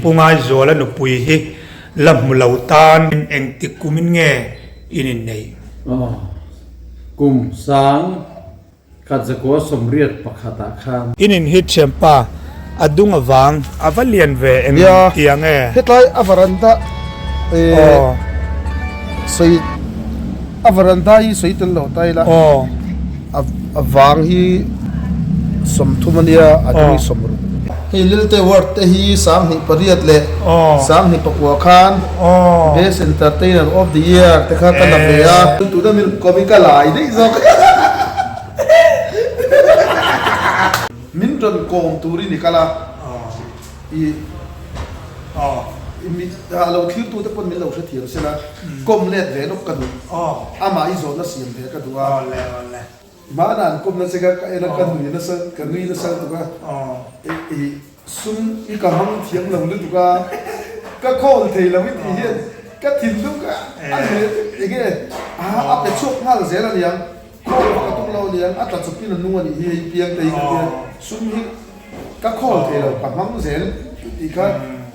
Pu Ngaizuala nupui hi la hmu lo tan. Engtik kumin nge in inneih? Aw, kum sang khat zakua 81 ah khan. In in hi thianpa a dung avang a va lian ve eng tiang e. Hetlai a varanda sawi a varanda hi sawi tel lo ta ila a vang hi 30 a nia a dung hi 60. Hei Lilte Ward te hi 28 leh 29 khan Best Entertainer of the Year te kha ka la ve a. Tuna min kawm i ka lai daih zawk. Min rawn kawm turin i kal a, i a lo thlirtu te pawn min lo hrethiam sela, kawm let ve lawk ka duh. Amah i zawhna siam ve ka duh a. Hmana an kawmna che kha ka en a, ka nui nasa, ka nui nasa lutuk a, i sum i ka hmang thiam lo lutuk a, ka khawl thei lo i tih hian ka thinlung kha a hne eng nge a pe chhuak nghal zel a niang, khawl vak a tum lo a niang, a tla chawpin a nung a nih hi hei piang te hi ka tia, sum hi ka khawl thei lo, ka hmang zel tih kha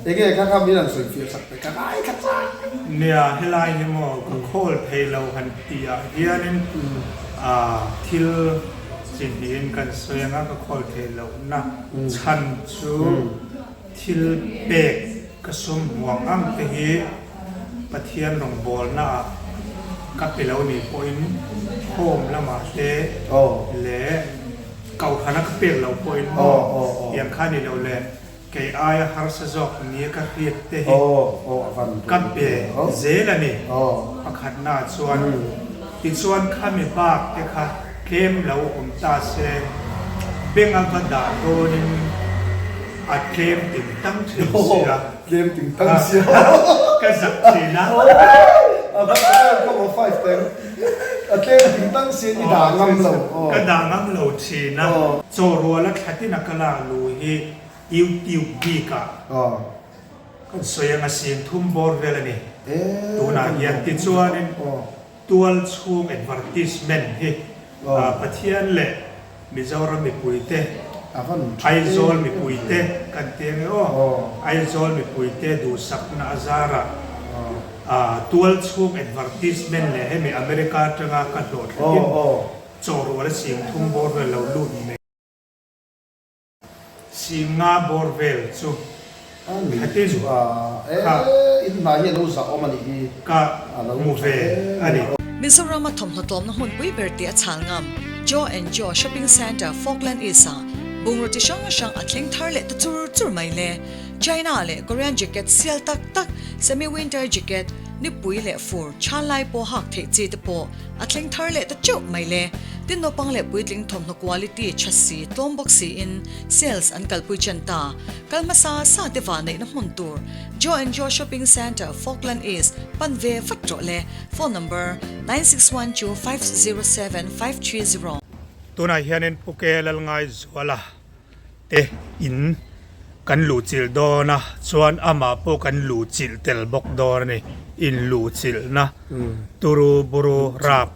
eng nge kha kha min han sawi fiah sak teh ka ngaithla chak. Nia, helai hi maw ka khawl thei lo han Tihah hianin thil chi hnihin kan sawi anga ka khawl theih lohna chhan chu thil pek ka sum hmuang ang te hi Pathian rawngbawlnaah ka pe lo nih pawhin home lamah te leh kohhrana ka pek loh pawhin maw tiang kha ni lo le. Kei aia harsa zawk nia ka hriat te hi ka pe zel a ni. Pakhatna chuan, tichuan khami bak te kha tlem lo awm ta se, beng a va dah dawnin a tlem ting tang thin si a. Tlem ting tang si a. Ka zak thin a. A tlem ting tang si a, i dah ngam lo. Ka dah ngam lo thin a. Chaw ruala thlatin a ka lak lu hi YouTube bikah kan sawi anga 30,000 bawr vel a ni. Tunah hian tichuanin tual chhung advertisement hi Pathian leh Mizoram mipuite, Aizawl mipuite kan ti ange aw, Aizawl mipuite duhsakna a zarah tual chhung advertisement leh hemi America atanga ka hlawhthlin Chaw rual a 30,000 bawr vel lo lut mai. 50,000 bawr vel chu thlatin kha ka hmu ve a ni. Mizoram a thawmhnaw tlawmna hmunpui ber tih a chhal ngam Joe and Joe Shopping Centre, Falkland East-ah bungraw chi hrang hrang a thleng thar leh ta chur chur mai le. China leh Korean jacket sial tak tak, semi-winter jacket, nipui leh fur, chhan lai pawh hak theih chi te pawh A thleng thar leh ta teuh mai le. Tin naupang leh puitling thawmhnaw quality tha si, tlawm bawk siin sales an kalpui chen ta. Kal hmasa sa te va neihna hmun tur Joe and Joe Shopping Centre, Falkland East, pan ve vat rawh le. Phone number, 9612 507 530. Tunah hianin Pu Ke Lalngaizuala te in kan luhchilh dawn a chuan amah pawh kan luhchilh tel bawk dawn a ni in luhchilhna turu buru rap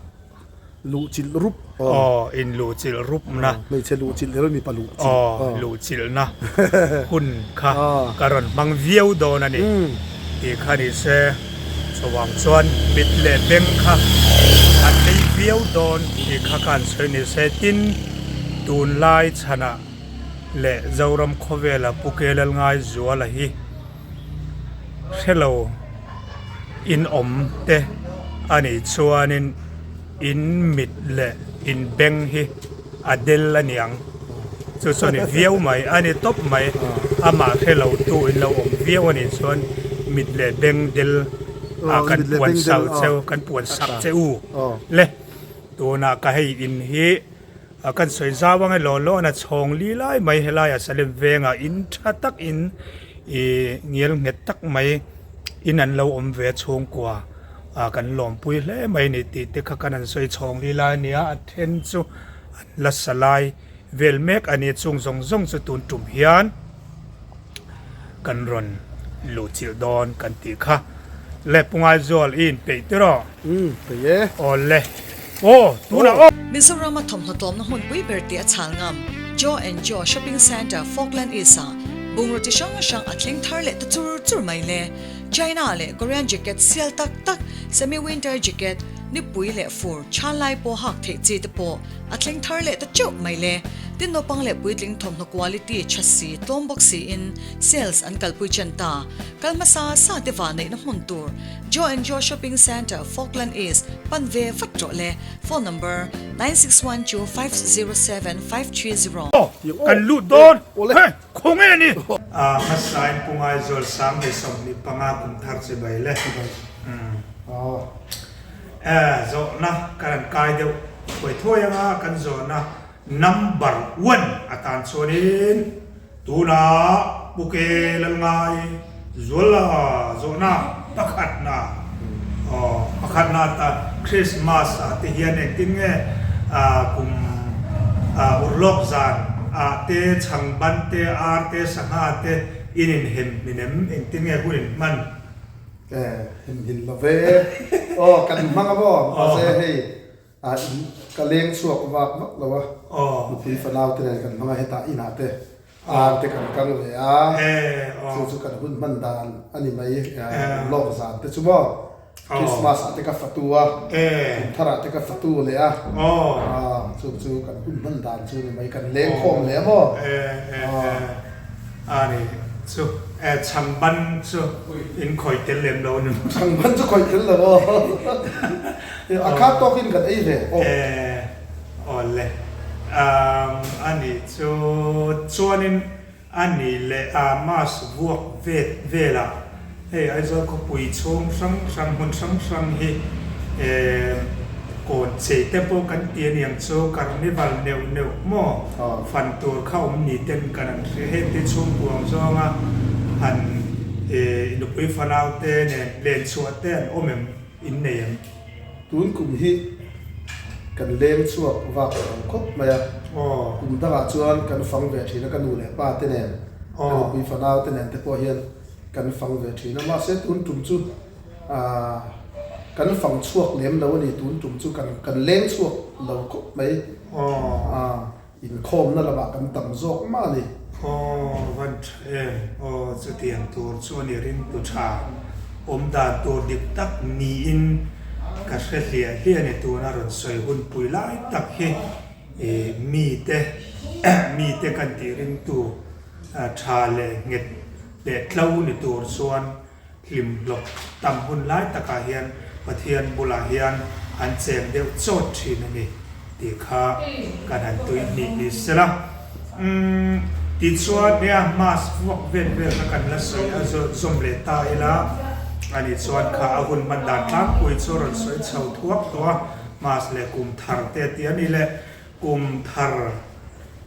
luhchilh rup aw in luhchilh rup na hmeichhe luhchilh ero mipa luhchilh aw luhchilhna hun kha ka rawn hmang viau dawn a ni tih kha ni se chuvang chuan mit leh beng kha a tlei viau dawn tih kha ka han sawi ni se tin Tunlai chhanah leh Zoram khawvela Pu Kelalngaizuala hi hrelo in awm te a nih chuanin in mit leh in beng hi a del a niang chu chu a ni viau mai a ni tawp mai amah hrelo tu in lo awm viau a nih chuan mit leh beng del ah kan puan sak cheu kan puan sak che u le. Tunah ka hei in hi kan sawi zau ang e law law a chhawng li lai mai helai ah Salem vengah in tha tak in ih ngial nghet tak mai in an lo awm ve a chhungkua ah kan lawmpui hle mai a ni tih te kha kan han sawi chhawng li lai a nia a then chu an la sa lai vel mek a ni chung zawng zawng chu tun tum hian. Kan rawn luh chilh dawn kan tih kha. Le Pu Ngaizual i inpeih tir aw? Umm, peih e. Aw le. Aw, tunah aw! Mizoram a thawmhnaw tlawmna hmunpui ber tih a chhal ngam Joe and Joe Shopping Centre, Falkland East ah. Bungraw chi hrang hrang a thleng thar leh ta chur chur mai le. China leh Korean jacket sial tak tak, semi winter jacket, nipui leh fur chhan lai pawh hak theih chi te pawh a thleng thar leh ta teuh mai le. Tin naupang leh puitling thawmhnaw quality tha si tlawm bawk siin sales an kalpui chen ta. Kal hmasa sa te vah neihna hmun tur Joe and Joe Shopping Centre, Falkland East pan ve vat rawh le. Phone number, 9612507530. Kan lut dawn he khawnge ni. A hmasa in Pu Ngaizawl 2025 kum thar chi bai le. Zawhna kan han kai deuh thuai thuai anga kan zawhna Number one atan chuanin tunah Pu Ke Lalngai Zuala zawhna pakhatna aw pakhatna atan Christmas ah te hian engtin nge kum urlawk zan ah te chhangban te ar te sangha te in inhem hmin em engtin nge hun in hman? Hemhmin lo ve aw kan hmang a maw mahse hei Ah in ka leng chhuak vak vak lo a, nupui fanau te nen kan hmang a, hetah inah te ar te kan kang ve a, chu chu kan hun hman dan a ni mai, lawk zan te chu maw, Christmas ah te ka fatu a, kum thar ah te ka fatu leh a, chu chu kan hun hman dan chu a ni mai, kan leng khawm leh a maw. A ni chu e chhangban chu in khawih tel lem lo ni maw? Chhangban chu khawih tel lo aw. A khat tawk in kan ei ve aw. E aw le. A ni chu chuanin a ni leh a mass vuak vet velah Hei Aizawl khawpui chhung hrang hrang hmun hrang hrang hi kawn chei te pawh kan ti a niang chu carnival neuh neuh maw fan tur kha awm ni ten kan an hria heng te chhungkuang zawnga han nupui fanau te nen len chhuah te an awm em in nei em? Tun kum hi kan leng chhuak vak lo khawp mai a, kum dangah chuan kan fang ve thin a ka nu leh pa te nen ka nupui fanau te nen te pawh hian Kan fang ve thin a, mahse tun tum chu aah kan fang chhuak lem lo a ni, tun tum chu kan kan leng chhuak lo khawp mai aah inkhawmna lamah kan tam zawk mah a ni. Aw van tha em, aw chutiang tur chu a ni ringtu tha awm dan tur dik tak niin ka hre hliah hliah a ni tuna rawn sawi hun pui lai tak hi mite mite kan tih ringtu tha leh nghet leh tlo ni tur chuan hlim hlawk tam hun lai takah hian Pathian bulah hian an cheng deuh chawt thin a ni tih kha kan han tui hnih ni sela. Umm tichuan nia mass vuak vel vel kha kan la sawi a zawm leh ta ila a nih chuan kha a hun hman dan tlangpui chu a rawn sawi chho thuak tawh a, mass leh kum thar te a ti a ni le. Kum thar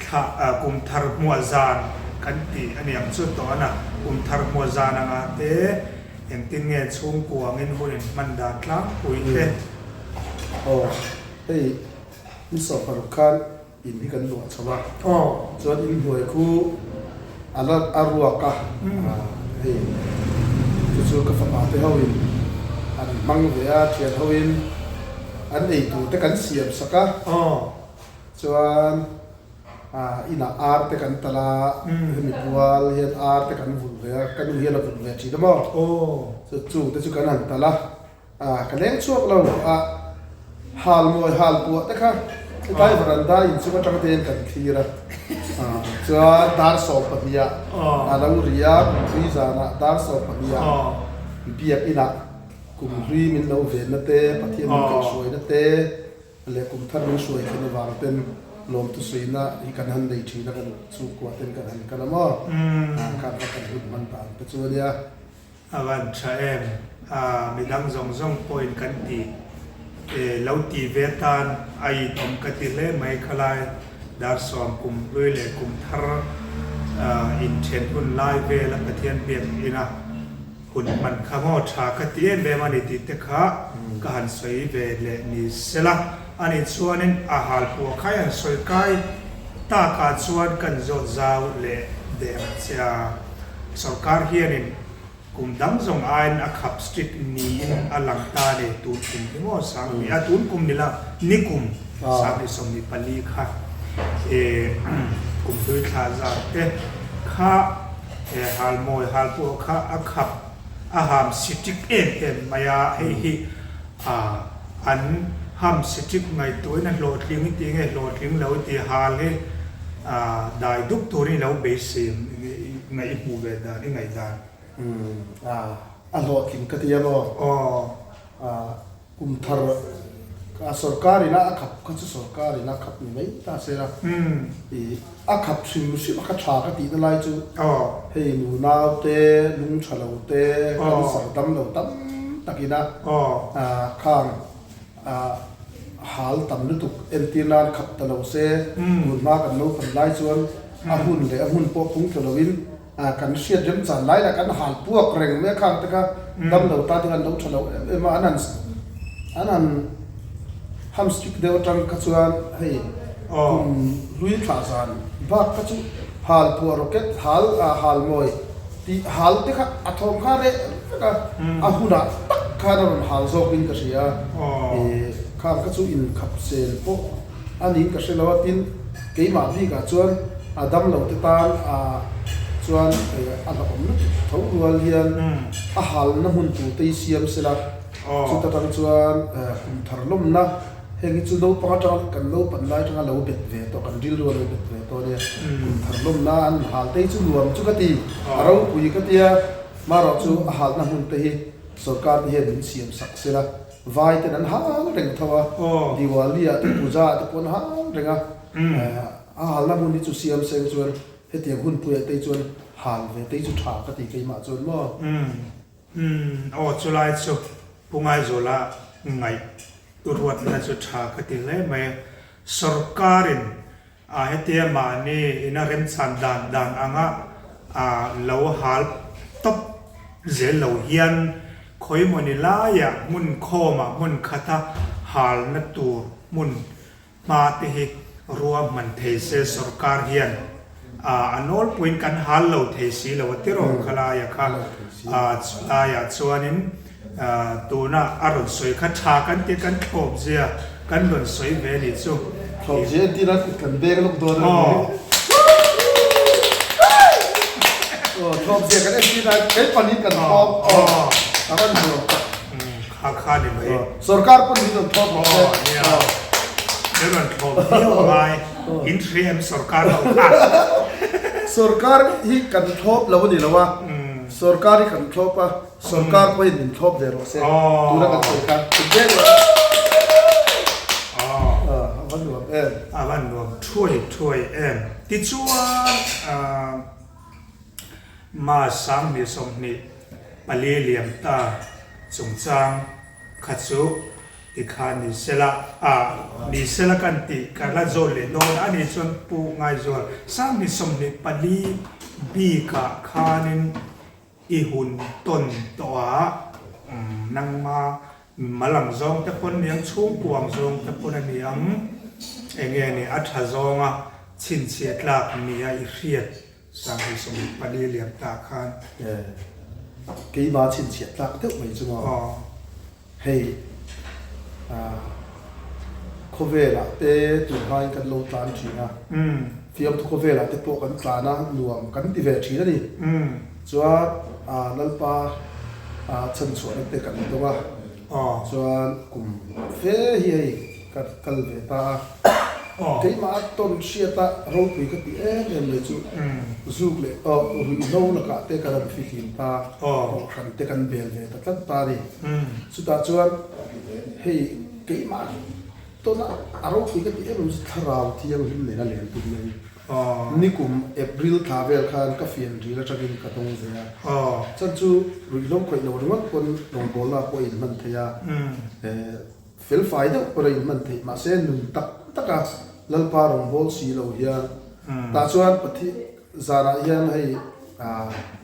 thla kum thar hmuah zan kan tih a ni ang chu tawh a na. Kum thar hmuah zan anga te engtin nge chhungkuangin hun in hman dan tlangpui te. Aw hei ni sawhparuk khan in hi kan luah chho a. Aw. Chuan in hnuai khu a la a ruak a hei chu chu ka fapa te ho in an hmang ve a thian ho in. An ei tur te kan siam sak a, chuan inah ar te kan talh a, hemi pual hian ar te kan vulh ve a, ka nu hian a vulh ve thin a maw, chu chung te chu kan han talh a, ka leng chhuak lo a, hal mawi hal puah te kha tlai varanda inchung atang te hian kan thlir a, chuan dar 12 ah a lo ri a, kumhlui zanah dar 12 ah biakinah. Kum hlui min lo venna te, Pathian min kaihhruaina te leh kum thar min hruai thlen avang ten lawmtu suina hi kan han nei thin a, kan chhungkua ten kan han kal a maw? Khan kha kan hun hman dan te chu a nia. A van tha em? A midang zawng zawng pawhin kan ti e, lo ti ve tan a inawm ka ti hle mai khalai dar 10 kum hlui leh kum thar inthen hun lai vela Pathian biak ina Hun hman kha maw tha ka ti em em a ni tih te kha ka han sawi ve leh ni sela. Ani chuanin a hal pawh kha i han sawi kai takah chuan kan zawt zau leh deh ang che a. Sorkar hianin kum dang zawng aiin a khap strict niin a lang ta a ni. Tun kum hi maw 20 a tun kum nila nikum 2024 kha kum hlui thla zar te kha. He halmawi halpuah kha a khap a ham sitik em em mai a, hei hi an ham sitik ngaihtuahin a hlawhtling i tih nge hlawhtling lo i tih hal hi dai dup turin i lo beisei em nge i hmuh ve dan i ngaihdan? A hlawhtling ka ti a maw? Aw. Kum thar a sorkar ina a khap kha chu sorkar ina khap ni mai ta se la, i a khap hrim hrim a kha tha ka tihna lai chu hei nunau te, lung tha lo te, cancer dam lo tam tak ina khang hal tam lutuk entir nan khap ta lo se, tun hma kan naupan lai chuan a hun leh a hmun pawh pung tla loin A kan hriat rem chan lai lah kan hal puak reng mai a khang te kha dam lo ta te khan lo tha lo em em a, an han an han ham strict deuh atang kha chuan hei kum hlui thlah zan bak kha chu hal puah rocket hal ah hal mawi tih hal te kha a thawm kha reh vek a, a hunah tak khan a rawn hal zawk in ka hria a, ih khang kha chu inkhap sel pawh. A niin ka hre lo a, tin keimah bikah chuan a damlo te tan a chuan a hlauhawm lutuk tho rual hian a halna hmun tur te hi siam se la, chuta tang chuan kum thar lawmna heng hi chu naupang atanga kan naupan lai atanga lo bet ve tawh kan rilru a lo bet ve tawh ania, kum thar lawmna an hal te hi chu nuam chu ka ti, a ropui ka tia, marawh chu a halna hmun te hi sorkar te hian min siam sak se la. Vai ten an hal reng tho a, Diwali ah te Puja ah te pawh an hal reng a, a halna hmun hi chu siam seng chuan hetiang hunpui ah te chuan hal ve te chu tha ka ti keimah chuan maw? Umm aw chulai chu Pu Ngaizawla ngaih ruatna chu tha ka ti hle mai a, sorkarin A hetia mahni ina remchan dan dan anga a lo hal tawp zel lo hian khawimawni laiah hmun khawmah hmun khata halna tur hmun hma te hi ruahman thei se sorkar hian a nawlpuiin kan hal lo thei si lo a tiraw khalaia kha chulaiah chuanin Tuna a rawn sawi kha tha kan tia kan thlawp zia kan rawn sawi ve nih chu. Thlawp zia entir a kan beng lawk dawn a ni. Aw thlawp zia kan entir a kei panin kan thlawp aw a rawn nuam tak. Kha kha ni mai. Sorkar pawn min rawn thlawp rawh se. Aw nia min rawn thlawp viau angai in hria em sorkar ho kha. Sorkar hi kan thlawp lo a ni lo a sorkar hi kan thlawp a. Sorkar pawhin min thlawp ve rawh se, tuna kan sawi khan thut ve rawh se. A va nuam em. A va nuam thuai thuai em. Tichuan March 2024 liam ta chungchang kha chu tikhan ni sela, ni sela kan tih ka la zawn leh dawn a nih chuan Pu Ngaizual 2024 bikah khanin I hun tawn tawh a, nangma mal ang zawng te pawn ni ang, chhungkua ang zawng te pawn a ni ang, eng nge ni a tha zawnga chhinchhiah tlak nia i hriat 2024 liam ta khan. Keimah chhinchhiah tlak deuh mai chu maw? Hei khawvelah te tun hmain kan lo tlan thin a, fiamthu khawvelah te pawh kan tlan a, nuam kan ti ve thin a ni. Chuan Lalpa chhanchhuahna te kan dawng a, chuan kum fe hi hei ka kal ve ta a. Keimah a tawn hriat a ropui ka ti em em mai chu zuk leh ruihhlo lakah te kan han fihlim ta, kohhran te kan bel ve ta tlat ta a ni. Chutah chuan hei keimah tawna a ropui ka ti em em chu thlarau thianghlim nena len tum mai. Nikum April thla vel khan ka fian ril atangin ka dawng ve a, chan chu ruihhlo khawih lo ringawt pawn rawngbawlna pawh a inhman thei a. Felfai deuh pawh a inhman theih mahse nun tak tak a Lalpa rawngbâwl si lo hian tah chuan Pathian zanah hian hei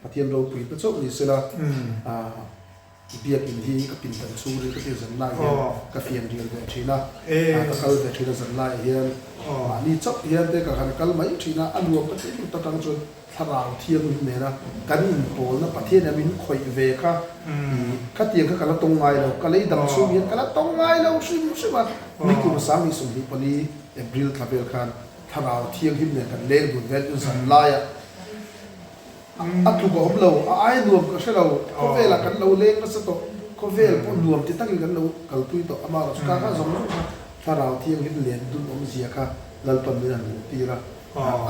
Pathian ropui ta chauh ni sela biakin hi ka pindan chhungril ka ti zanlai hian ka fian rial ve thin a, ka kal ve thin a zanlai hian mahni chauh hian te ka han kal mai thin a, a nuam ka ti lut atang chuan Thlarau thianghlim nena kan inpawlna Pathian a min khawih ve kha khatiang kha ka la tawng ngai lo, ka lei dang chhung hian ka la tawng ngai lo hrim hrim a, nikum 2024 April thla vel khan Thlarau thianghlim nen kan leng dun vel chu zan laiah. A tluk a awm lo, a ai nuam ka hre lo, khawvelah kan lo leng nasa tawh, khawvel pawh nuam ti takin kan lo kalpui tawh, amaherawh chu kha kha zawng zawng kha thlarau thianghlim len dun awmzia kha Lalpan min han hmuhtir a,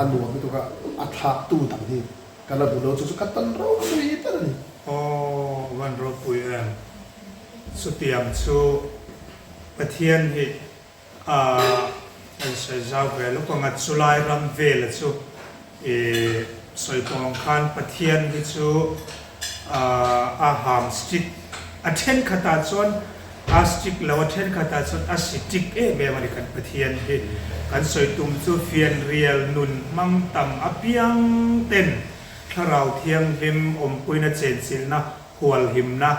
a nuam lutuk a, a thlaktu dang hi ka la hmu lo, chu chu ka tan ropui ber a ni. Aw, van ropui em? Chutiang chu Pathian hi A kan sawi zau ve lawk ang a, chulai ram vela chu i sawi tawh ang khan Pathian hi chu a ham strict, a thenkhatah chuan a strict lo, a thenkhatah chuan a sitrict em em a ni kan Pathian hi. Kan sawi tum chu fianrial nun hmang tam apiang ten Thlarau Thianghlim awmpuina chenchilhna hualhimna,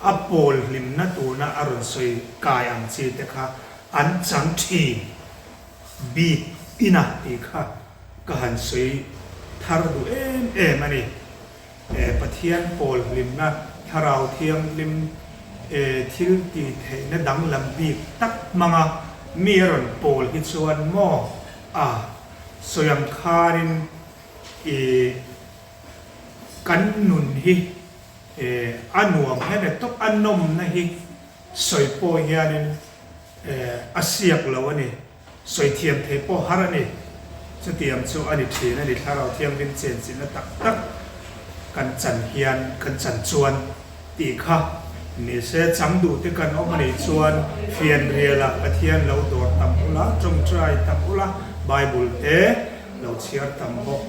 a pawl hlimna tuna a rawn sawi kai ang chi te kha an chang thin bik ina tih kha ka han sawi thar duh em em a ni. Pathian pawl hlimna, Thlarau Thianghlim thil tih theihna danglam bik tak hmanga mi a rawn pawl hi chuan maw a sawi ang kharin i Kan nun hi a nuam hian e tawp a nawmna hi sawi pawh hianin a siak lo a ni, sawi thiam thei pawh har a ni. Chutiang chu a ni thin a ni, Thlarau Thianghlim chenchilhna tak tak kan chan hian kan chan chuan tih kha ni se, chang duh te kan awm a nih chuan fianrialah Pathian lo dawr tam ula, tawngtai tam ula, Bible te lo chhiar tam bawk.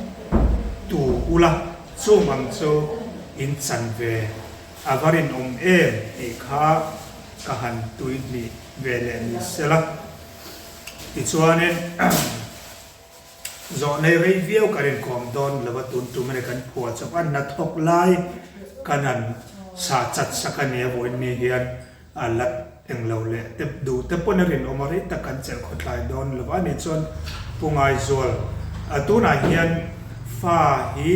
Tu ula chung ang chu in chan ve a va rinawm em tih kha ka han tui hnih ve leh ni sela. Tichuanin zawhnei rei viau kan inkawm dawn lo a, tun tum ania kan phuah chawp a, hnathawk lai kan han sah chat sak a nia vawiin mi hian A lat eng lo leh tep duh te pawn a rinawm a rei tak kan chelh khawtlai dawn lo va ni chuan Pu Ngaizual a tunah hian fa hi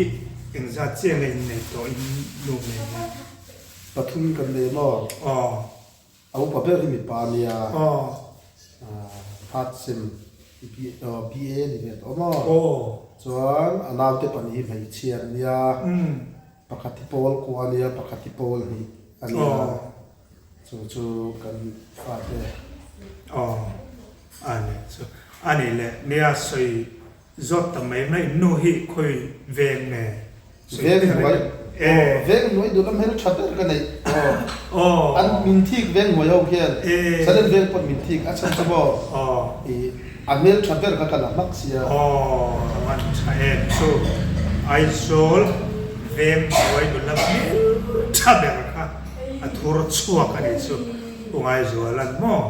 engzat chiah nge in nei tawh in nu nei hian? Pathum kan nei maw? Aw. A upa ber hi mipa a nia. Aw. Third sem BA ni ve tawh maw? Aw. Chuan a naute pahnih hi hmeichhia an nia. Pakhat hi pawl kua a nia, pakhat hi pawl hnih a nia. Chu chu kan fate. Aw, a ni chu. A nih leh nia sawi zawt ta mai mai nu hi khawi veng nge? Veng hnuai, aw veng hnuai duh la hmel tha ber ka neih. Aw, an min thik veng hnuai ho khian Challenge veng pawh min thik a chhan chu maw i A hmel tha ber kha ka la hmak sia. Aw a van tha em chu. Aizawl veng hnuai nula hmel tha ber kha a thur chhuak a nih chu. Pu Ngaizualan maw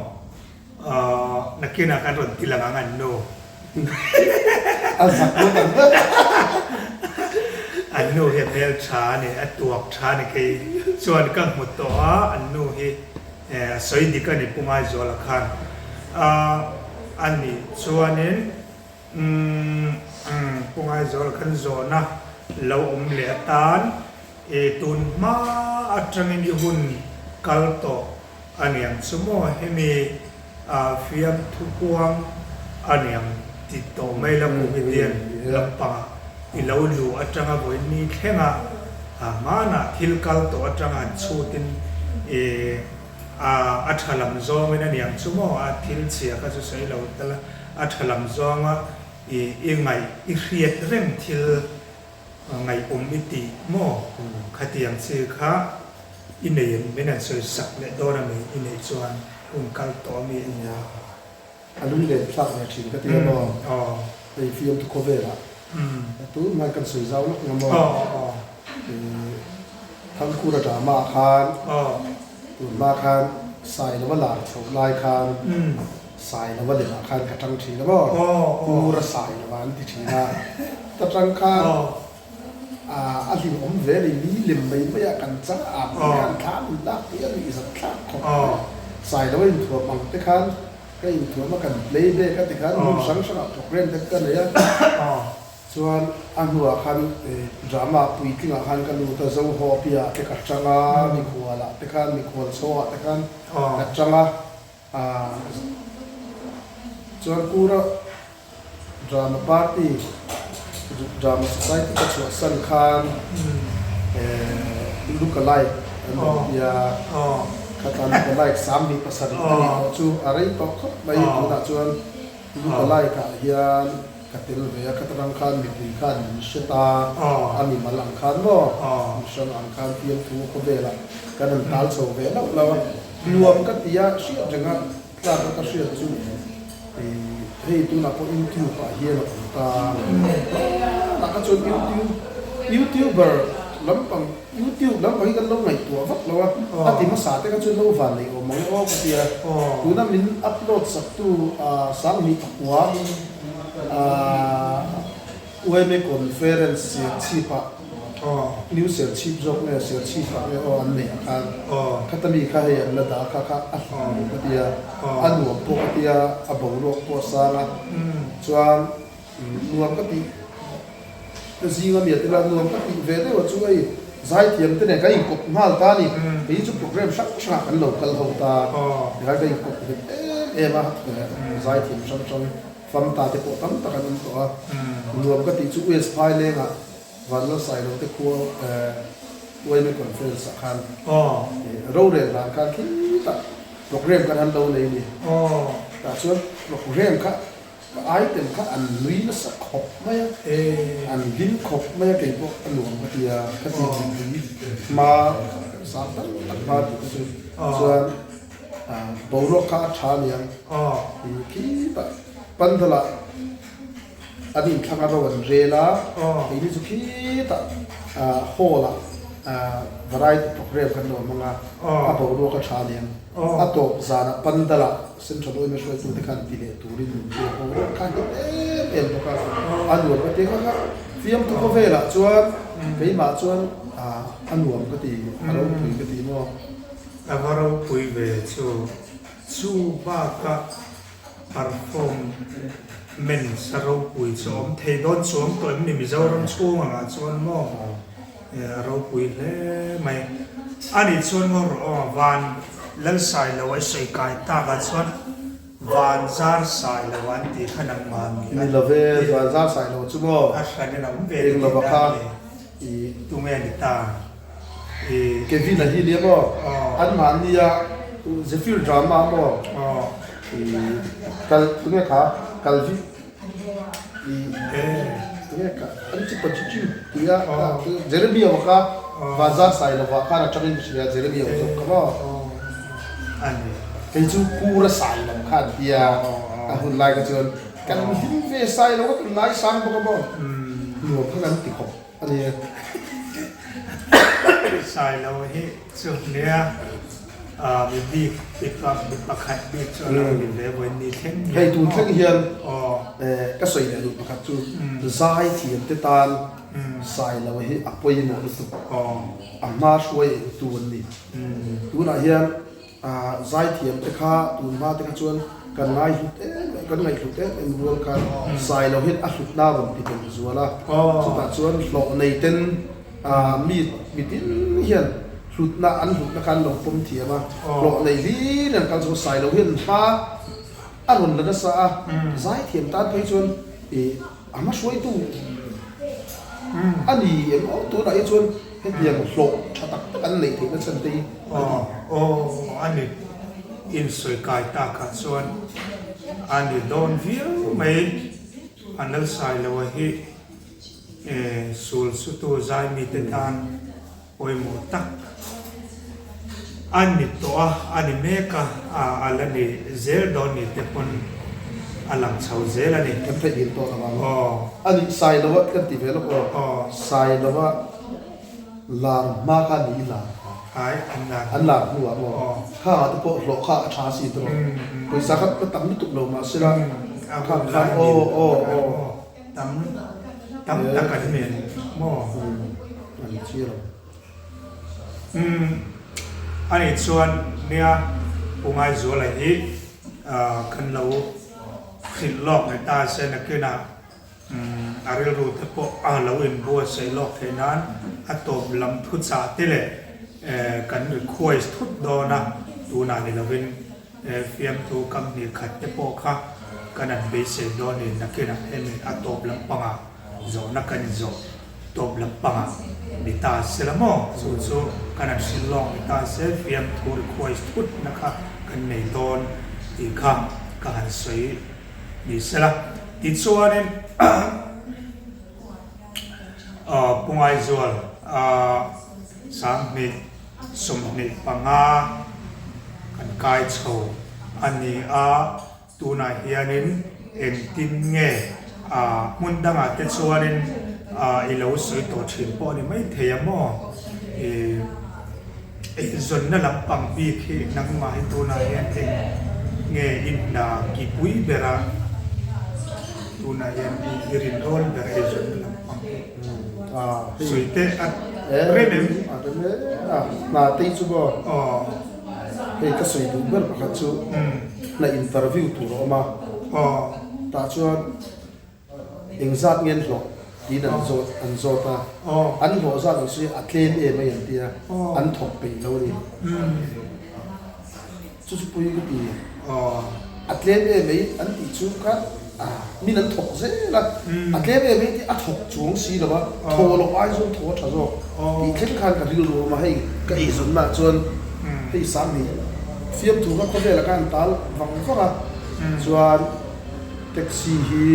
nakinah kan rawn ti lang ang an nu. A zak ngawt ang ber. An nu hi a hmel tha a ni, a tuak tha a ni kei chuan ka hmu tawh a an nu hi. A sawi dik a ni Pu Ngaizuala khan a nih chuanin umm Pu Ngaizuala khan zawhna lo awm leh atan i tun hma atangin i hun kal tawh a niang chu maw hemi fiamthu kuang a niang ti tawh mai la comedian lampangah i lo luh atanga vawiin thlenga Hmanah thil kal tawh atanga han chhutin i a tha lam zawngin a niang chu maw a thil chhia kha chu sawi lo tel a, a tha lam zawnga i i ngaih i hriat reng thil ngaihawm i tih maw khatiang chi kha i nei em min han sawi sak leh dawn a mi i neih chuan hun kal tawh a mi a nia. A lunglen thlak ve thin ka ti a maw? Hei fiamthu khawvelah tun hmai kan sawi zau lawk nga maw? Thangkura drama ah khan tun hma khan Sailova lar chhoh lai khan Sailova lemah khan ka tang thin a maw? Kura Sailova an ti thin a, ta tang khan a hlimawm ve a ni, mi lem mai mai a kan chang a ang te khan thla an lak pui a nuihzat thlak khawp mai. Sailova inthuam ang te khan ka inthuam a kan play back a tikhan hmun hrang hrangah program te ka nei a, chuan a hnuah khan drama puitlingah khan ka lut a, Zohawpia te ka tang a, mikhualah te khan mikhual chhawngah te khan ka tang a, chuan Kura Drama party. Drama Society ka chhuahsan khan Look Alike an rawn ti a, khata Look Alike 27 a nih tawh chu a rei tawh khawp mai. Tunah chuan Look Alike ah hian ka tel ve a, khata rang khan mipui khan min hre ta, a mimal ang khan maw, mihrang ang khan fiamthu khawvelah kan han tal chho ve lauh lauh a, nuam ka ti a, hriat renga Tlak a ka hriat chu hei tunah pawh YouTube ah hian a awm ta hmanah kha chuan YouTube YouTuber lampang YouTube lampang hi kan lo ngaihtuah vak lo a, a ti hmasa te kha chuan lo van nei awm ang e aw ka ti a, tuna min upload sak tu Sanghnih Pakua Uaime Conference Serchhip ah New Serchhip zawk nge Serchhip ah nge aw an neih ah khan khata mi kha hei an la dah kha kha a hlim ka ti a, a nuam pawh ka ti a, a boruak pawh a sang a, chuan nuam ka tih ka zing a mi a tel a, nuam ka tih ve deuh a chu hei zaithiam te nen kan inkawp nghal ta a ni, kei chu program hrang hrang ah kan lo kal ho ta, tikhan ka inkawp nghet em em a zaithiam hrang hrang. Famta te pawh tam tak an awm tawh a, nuam ka tih chu US Phailengah Vanlalsailo te khua YMA Conference ah khan rorel dan khan khitah program kan han lo nei a ni. Tah chuan program kha ka item kha an nui nasa khawp mai a, an hlim khawp mai a kei pawh a nuam ka ti a, ka ti mipui hma sang tam tak hma tih kha chu chuan Boruak kha a tha a niang. Khitah Pandal-ah an inthlang a ro an rel a, keini chu khitah hall-ah variety program kan lo hmang a, a boruak a tha a niang. A tawp zanah Pandal-ah Central Oil hruaitute khan ti leh turin min ti a, boruak kha a hlim em em bawk a, a nuam ka ti. Kha kha fiamthu khawvelah chuan keimah chuan a nuam ka ti, a ropui ka ti maw. A va ropui ve chu. Chu baka performance a ropui chu awm thei dawn chuang tawh em ni Mizoram chhung angah chuan maw a ropui hle mai. A nih chuan ngaw rawh aw van Lalsailo a i sawi kai tak ah chuan Van zar sailo an tih kha nangmah ni a. Ni love van zar sailo chu maw. A hran in a awm ve tih dan ni. I tunge ni ta? I. Kevin a hi nia maw? An mahnia Zephyr drama maw? I kal tunge kha Calvin i tunge kha an chi pa chi chi ti a Jeremy aw kha Vanzar Sailova khan atangin ka hria Jeremy aw zawk kha maw? Kei chu Kura Sailo kha an tia a hun lai kha chuan Kan hlim ve sai lo a, kan ngaisang bawk a maw? Nuam kha kan ti khawp a ni. Sai lo hi chu nia mi bik mi pakhat bik chu a lo ni ve vawiin ni thleng hian. Hei tun thleng hian ka sawi leh duh pakhat chu zai thiam te tan sai lo hi a pawimawh lutuk. A hma hruai eng tu an ni. Tunah hian Zaithiam te kha tun hma te kha chuan kan ngaihhlut em em, kan ngaihhlut em em rual khan Sailo hian a hlutna a rawn ti belh zual a. Chutah chuan hlawh nei ten mi mitin hian hlutna an hlutna kha an lo pawm thiam a. Hlawh nei hlir an kal chu Sailo hian hma a rawn la nasa a. Zaithiam tan phei chuan ih A hma hruaitu a ni em aw tunah hi chuan hetiang hlawh tha tak tak an neih theihna chhan te hi a ni. Aw a ni insawi kai takah chuan a ni dawn viau mai. A Nalsailoa hi sul sutu zaimite tan Pawimawh tak a ni tawh a, a ni mek a, a la ni zel dawn ni te pawn a lang chho zel a ni. Kan theih dil tawh lo ang. A nih Sailova kan ti ve lawk aw. Sailova lar hma kha ni lar kha. Ai, an lar hnu. An lar hnu ah maw. Khangah te pawh hlawh kha a tha si tawh. Pawisa kha la tam lutuk lo mahsela. Khang khan aw aw aw. Tam tam tak an ni maw? An chi lo. Umm a nih chuan nia Pu Ngaizuala hi kan lo hrilh lawk leh ta se nakinah a rilru te pawh a lo inbuatsaih lawk theih nan a tawp lam thuchah te leh kan request thut dawn a tunah ni lovin Fiamthu kam hnih khat te pawh kha kan an beisei dawn in nakinah hemi a tawp lampangah Zawhna kan inzawh tawp lampangah ni ta se la maw? Chu chu kan han hrilh lawk ni ta se, fiamthu request thutna kha kan nei dawn tih kha ka han sawi ni se la. Tichuanin Pu Ngaizual 2025 kan kai chho a ni a. Tunah hianin engtin nge hmun dangah te chuanin i lo sawi tawh thin pawh a ni maithei a maw? I eizawnna lampang bik hi nangmah hi tunah hian eng nge i hna ki pui ber a, tunah hian i rinrawl ber eizawnna lampang hi sawi teh a rem em? A rem e, hna te hi chu maw? Hei ka sawi duh ber pakhat chu hna interview tur a awm a, tah chuan engzat nge an hlawh tiin an zawt an zawt a, an hlawh zat ang chu a tlem em mai an ti a, an thawk peih lo a ni. Chu chu pui ka ti. A tlem em mai an tih chu kha min an thawk zel a, a tlem em mai tih a thawk chuang si lo a, thaw loh ai chuan thaw a tha zawk tih thleng khan ka rilru a awm a, hei ka eizawnnaah chuan hei Sanghnih fiamthu kha khawvelah khan an tal vang vang a, chuan taxi hi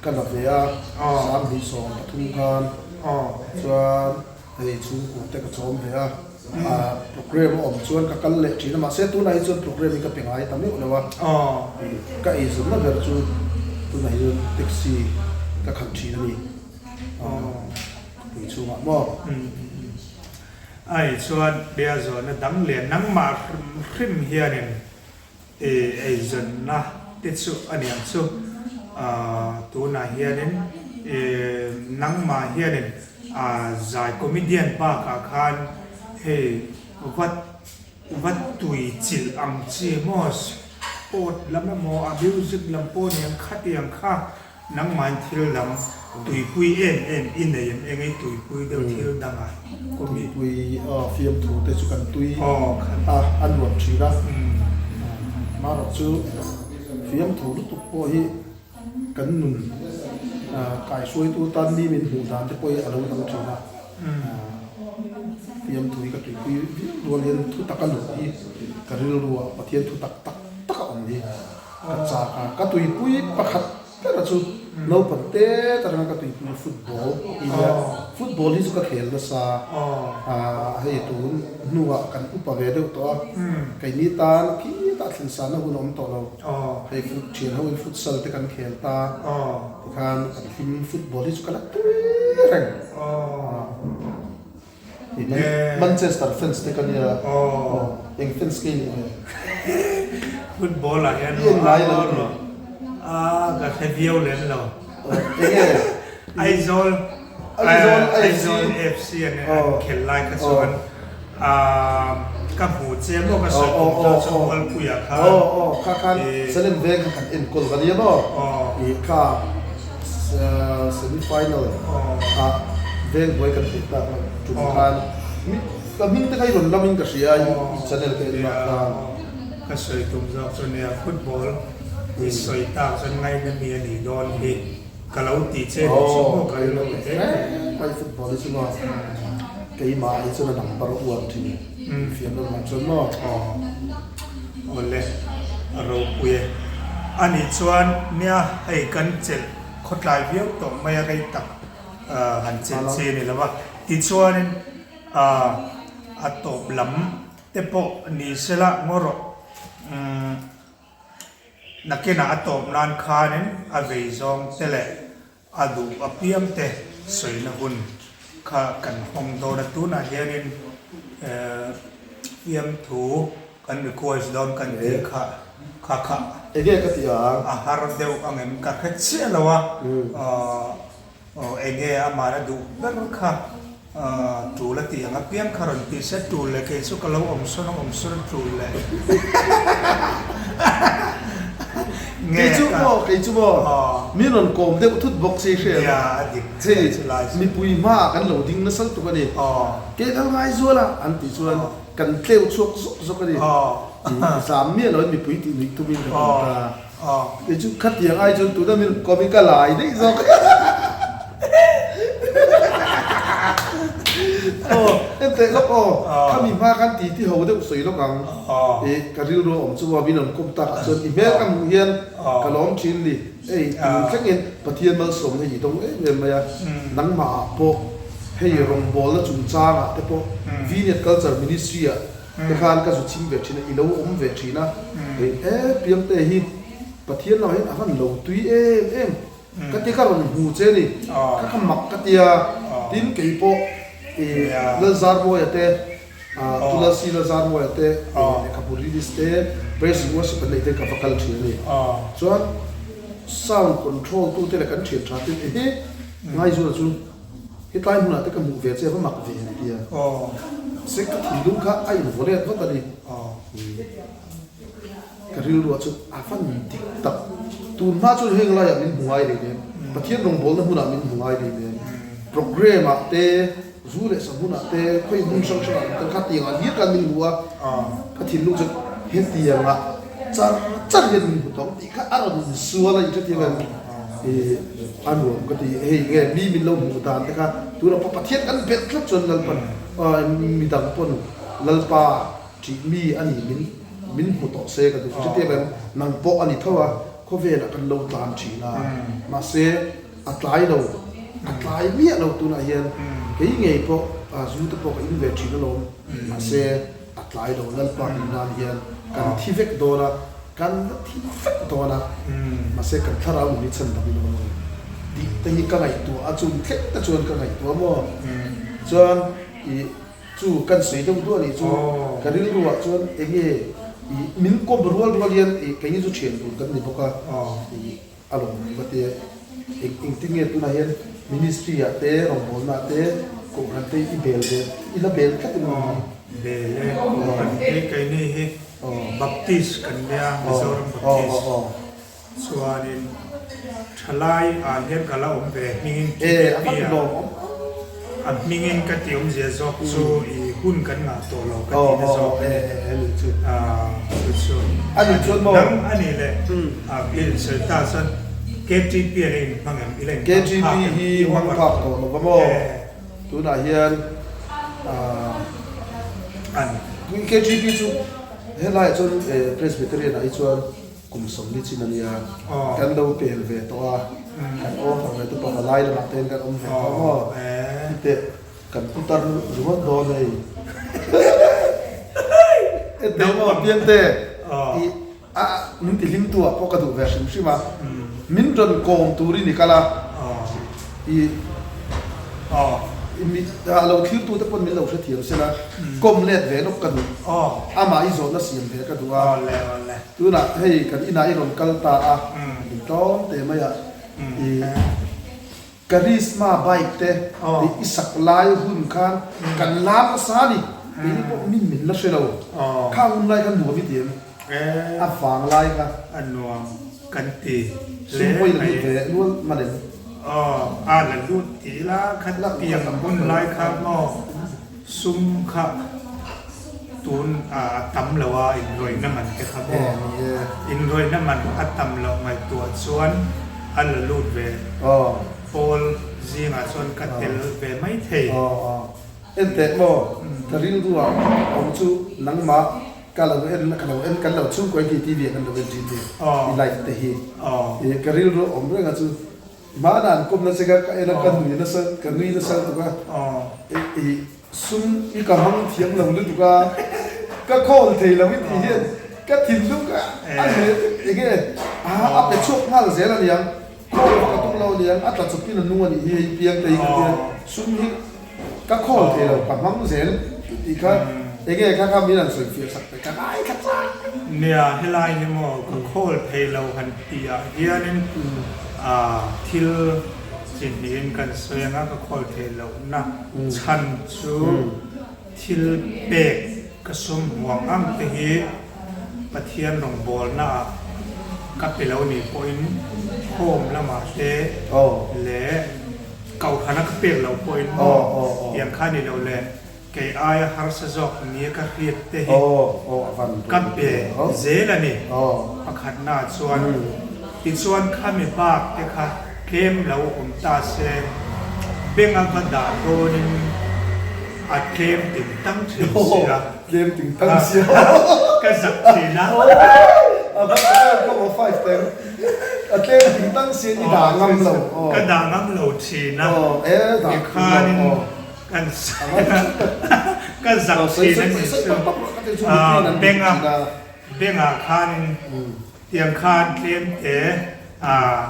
ka la ve a, Sanghnih 13 khan chuan. Hei chhungkua te ka chawm ve a, programme a awm chuan ka kal leh thin a, mahse tunah hi chuan programme hi ka pe ngai ta meuh lo a, ka eizawnna ber chu tunah hi chuan taxi ka khalh thin a ni, khawpui chhungah maw. Ai chuan biazawnna dang leh nangmah hrim hianin I eizawnna te chu a niang chu. Tunah hianin nangmah hianin zai comedian bakah khan hei vat vat tui chilh ang chi maw sport lam emaw a music lam pawh niang khatiang kha Nangmahin thil dang tuipui em em i nei em eng i tuipui deuh thil dangah kawmi. Tuipui fiamthu te chu kan tui a a nuam thin a, marawh chu fiamthu lutuk pawh hi kan nun kaihruaitu tan mi min hmuh dan te pawh hi a lo dang thin a, fiamthu hi ka tuipui viau rual hian thu taka luh hi ka rilruah Pathian thu tak tak tak a awm hi. Ka chak a, ka tuipui pakhat ber chu naupang te atanga ka tuipui football i nia, football hi chu ka khel nasa a, hei tun hnuah kan upa ve deuh tawh a, keini tan khitah thlensanna hun a awm tawh lo, hei thian hoin futsal te kan khel ta, tikhan kan hlim football hi chu ka la tui reng. Manchester fans te ka nia eng fans nge nih ve? Football ah hian I en ngai lo mi? A ka hre viau lem lo. Enge? Aizawl Aizawl FC Aizawl FC an khelh lai kha chuan ka hmu che maw ka sawi tum zawk chu Mualpuia khan. Aw aw kha khan Salem veng kha kan enkawl ka nia maw? I kha Semi final ah veng buai kan hmuh tak loh tum khan ka hming te kha i rawn lam in ka hria i channel ka en mah khan. Ka sawi tum zawk chu nia football i sawi tak chuan ngaina mi a nih dawn hi ka lo tih che nih chu maw ka rilru te. Mai football hi chu maw keimah hi chuan a number one thin fiam lamah chuan maw. Awle a ropui e. Anih chuan nia hei kan chelh khawtlai viau tawh mai a rei tak han chelh che ni lo va. Tichuanin a tawp lam te pawh ni sela ngaw rawh nakinah a tawp nan khanin a vei zawng te leh A duh apiang te sawina hun kha kan hawng dawn a, tunah hianin fiamthu kan request dawn kan tih kha kha kha Enge ka ti ang? A har deuh ang em ka hre chiah lo a, enge amah a duh ber kha. Tul a tih ang apiang kha rawn ti se tul leh kei chu ka lo awm sawn a awm sawn tul leh nge Kei chu maw kei chu maw mi rawn kawm deuh thut bawk si hria Nia a dik chiah chu lai chu mipui hmaah kan lo ding nasa lutuk a ni kei kal ngai zual a an tih chuan kan tleu chhuak zawk zawk a ni zam miah loin mipui tih nuih tumin ka tum ta kei chu khatiang ai chuan tuna mi rawn kawm hi ka lai daih zawk. En teh lawk aw, khami hma khan ti ti ho deuh sawi lawk ang. I ka rilru a awm chu a min rawn kawm tak ah chuan i hmel ka hmuh hian ka lawm thin ni. Hei tun thlengin Pathian malsawmna hi dawng em em mai a, nangmah ah pawh hei rawngbawlna chungchang ah te pawh Vineyard Culture Ministry ah te khan ka zu chhim ve thin a, i lo awm ve thin a, hei e Piangte hi Pathian lamah hian a van lo tui em em ka ti ka rawn hmu che ni, ka kha mak ka tia, tin kei pawh i Lalzarmawia te Tulasi Lalzarmawia te lehkhabu release te praise and worship an neih te ka va kal thin a ni. Chuan sound control tu te leh kan thian tha te ehe Ngaizula chu hetlai hmunah te ka hmuh ve che va mak ve an tia. Se ka thinlung kha a invaw let vat a ni. Ka rilruah chu a van dik tak. Tun hma chuan heng laiah min hmu ngai lei nen, Pathian rawngbawlna hmunah min hmu ngai lei nen, programme ah te, zu leh sa hmunah te, khawi hmun hrang hrangah kan kal kha tiangah hlir khan min hmu a, ka thinlung chuan hetiangah char char hian min hmu tawng tih kha a rawn insual a, inhrethiam em? Ih, a nuam ka ti, hei nge mi min lo hmuh dan te kha tunah pawh Pathian kan belh tlat chuan Lalpan, midang pawn Lalpa Ṭih mi a ni min min hmu tawh se ka duh. Chutiang em nang pawh a ni tho a, khawvelah kan lo tlan ṭhin a, mahse a tlai lo, a tlai miah lo tunah hian kei ngei pawh zu te pawh ka in ve ṭhin alawm, mahse a tlai lo Lalpa rin nan hian kan thi vek dawn a, kan la thi vek dawn a, mahse kan thlarau nun hi chhan dang in awm lo tih te hi ka ngaihtuah a, chung thleng te chuan ka ngaihtuah maw? Chuan ih. Chu kan sawi deuh duah nih chu ka rilru ah chuan enge i min kawp rual rual hian i keini chu thian tur kan ni bawk a i a lawm ka ti a eng engtin nge tunah hian ministry ah te rawngbawlna ah te kohhran te i bel ve i la bel tlat em ni? Bel e, kan hei keini hi Baptist kan nia Mizoram Baptist. Chuanin thalai ah hian ka la awm ve hmingin KTP ah a hmingin ka ti awmzia zawk chu i hun kan ngah tawh lo ka tihna zawk a ni chu chu nang a nih leh i insawi ta chuan KTP a la inhmang em i la inhmang phak em i hmang phak tawh lo va maw tunah hian KTP chu helaiah chuan Presbyterian ah hi chuan Kum 40 chin a nia, kan lo pel ve tawh a, kan offer ve te pawh palai lamah te hian kan awm ve tawh a maw? Titeh, kan putar ringawt dawn hei. Enteh maw Piangte, i a min ti hlim tu ah pawh ka duh ve hrim hrim a, min rawn kawm turin i kal a, i a lo thlir tu te pawn min lo hrethiam sela, kawm let ve lawk ka duh, amah i zawhna siam ve ka duh a. Tunah hei kan inah i rawn kal ta a, in tlawm teh mai a, i Karizma bike te tih i sak lai hun khan kan lam nasa a ni, keini pawh min min la hre lo, khang hun lai khan nuam i ti em? A vang lai kha. A nuam kan ti hle mai. Sum pawh i la lut ve nual hman em? Aw, a la lut ti ila kha tiang hun lai kha maw? Sum kha tun a tam lo a, inrawihna man te kha maw? Inrawihna man a tam loh ngaihtuah chuan a la lut ve. Pawl zingah chuan ka tel ve mai thei. Enteh maw, ka rilru ah awm chu nangmah ka lo en ka lo en kan lo chhungkaw hi TV ah kan lo en thin ni i live te hi. Ka rilru awm reng a chu Hmana an kawmna che kha ka en a, ka nui nasa, ka nui nasa lutuk a, i sum i ka hmang thiam lo lutuk a, ka khawl thei lo i tih hian ka thinlung kha a hle eng nge a a pe chhuak nghal zel a niang, khawl ka tum lo a niang, a tla chawpin a nung a nih hi hei piang te hi ka tia, sum hi ka khawl thei lo, ka hmang zel tih kha eng nge kha kha min han sawi fiah sak teh ka ngaithla chak. Nia, helai hi maw ka khawl thei lo han tihah hianin thil chi hnihin kan sawi anga ka khawl thei lohna chhan chu thil pek ka sum huang ang te hi Pathian rawngbawlnaah ka pe lo nih pawhin home lamah te leh Kohhrana ka pek loh pawhin maw tiang kha ni lo le kei aia harsa zawk nia ka hriat te hi ka pe zel a ni. Pakhatna chuan tichuan khami bak te kha tlem lo awm ta se bank a va dah dawnin. A tlem ting tang thin si a. Tlem ting tang si a. Ka zak thin a. A va ka va five teng. A tlem ting tang si i dah ngam lo. Ka dah ngam lo thin a. Tikhanin kan ka zak thin a nih chu. Benga bengah khanin Tiang khan tlem te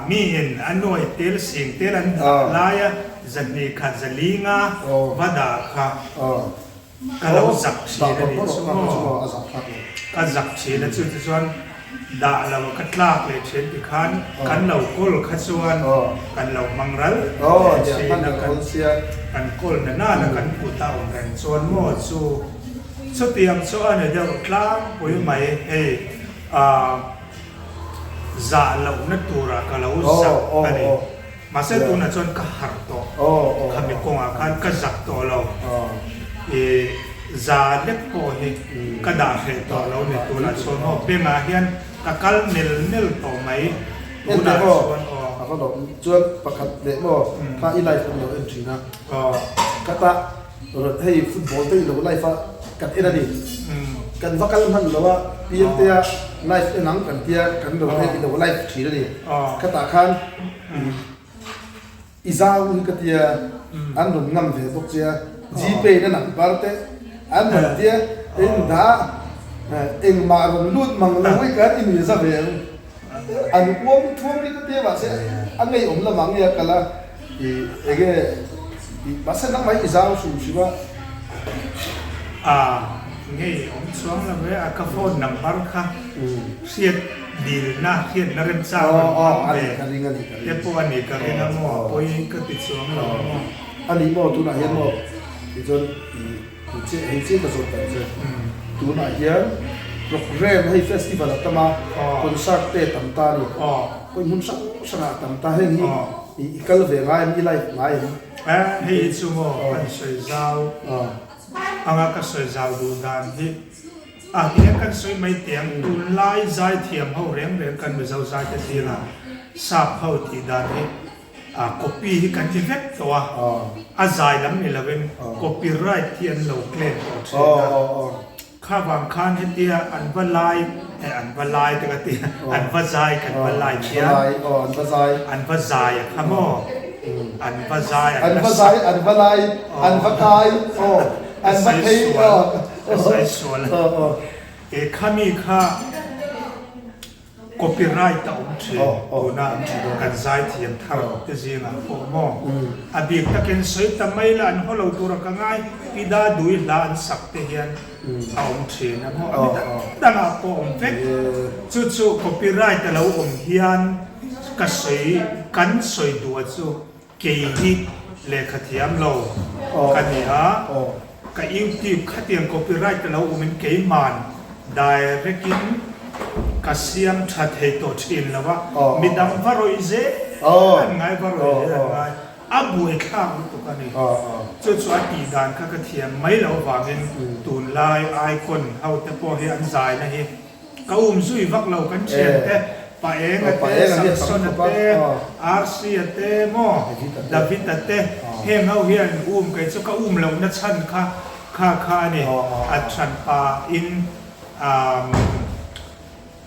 mi in a nuai tel sing tel an dah lai a, zahnih khat zalinga va dah kha ka lo zak thin a nih chu maw? Ka zak thin a chu tichuan dah lo a ka tlak leh thin ti khan kan lo kawl kha chuan kan lo hmang ral leh thin a, kan kawl na nana kan kut a awm reng chuan maw chu chutiang chu a ni deuh tlangpui mai hei. A zah lohna turah ka lo zak a ni. Mahse tunah chuan ka harh tawh. Khami kawngah khan ka zak tawh lo. I za lek pawh hi ka dah hreh tawh lo ni. Tunah chuan aw bengah hian ka kal nel nel tawh mai. Tunah chuan aw. A va lawm. Chuan pakhat leh maw kha i life kan lo en thin a. Ka tah Hei football te i lo live a kan en a ni. Kan va kal hman lo a PMte a live en ang kan tia kan lo hei i lo live thin a ni. Khatah khan i zau hi ka tia an rawn ngam ve bawk che a Gpay na number te an rawn tia in dah engmah rawn lut mang lo hi kan i nuih za ve ang. An uam thuam hi ka tia mahse a ngeiawm lamah nge a kal a. I enge i mahse nangmah hi i zau hrim hrim a. A ngei awm chuang lo e a ka phone number kha hriat dilna hriatna remchang rawn hmang ve te pawh a ni ka ring a maw a pawi ka ti chuang lo a maw. A ni maw tunah hian maw tichuan i Che hei chiah ka zawt dan che. Tunah hian programme hei festival a tam a, concert te a tam ta a ni. Pawi hmun hrang hrangah a tam ta. Heng hi i kal ve ngai em, i live ngai em? Hei hi chu maw kan sawi zau anga ka sawi zau duh dan hi a hian kan sawi mai teh ang. Tunlai zaithiam ho reng reng kan Mizo zaite zingah sap ho tih dan hi A copy hi kan ti vek tawh a, a zai lam ni lovin copyright hi an lo claim tawh thin a. Kha vang khan hetia an va lai eh an va lai te ka ti a, an va zai kan va lai thiam. An va zai a kha maw? An va zai an va sak. An va lai, an va kai, an va phei. Ka sawi sual a. E khami kha. Copyright a awm thin tuna kan zaithiam thar te zingah pawh maw? A bik takin sawi ta mai la an haw lo tura ka ngai pi da dui hla an sak te hian a awm thin a maw? A mi dang dangah pawh awm vek. Chu chu copyright a lo awm hian ka sawi kan sawi duh a chu Kei hi lehkha thiam lo ka ni a, ka YouTube khatiang copyright a lo awmin keiman direct in ka siam tha thei tawh thin lo a, midang va rawih zel an ngai, va rawih zel an ngai, a buaithlak lutuk a ni. Chu chu a tih dan kha ka thiam mai loh avangin tunlai icon ho te pawh hi an zaina hi Ka um zui vak lo kan thian te, Paenga te, Samsona te, Rc-a te maw, David-a te, heng ho hian um kei chu ka um lohna chhan kha kha kha a ni. A thianpa in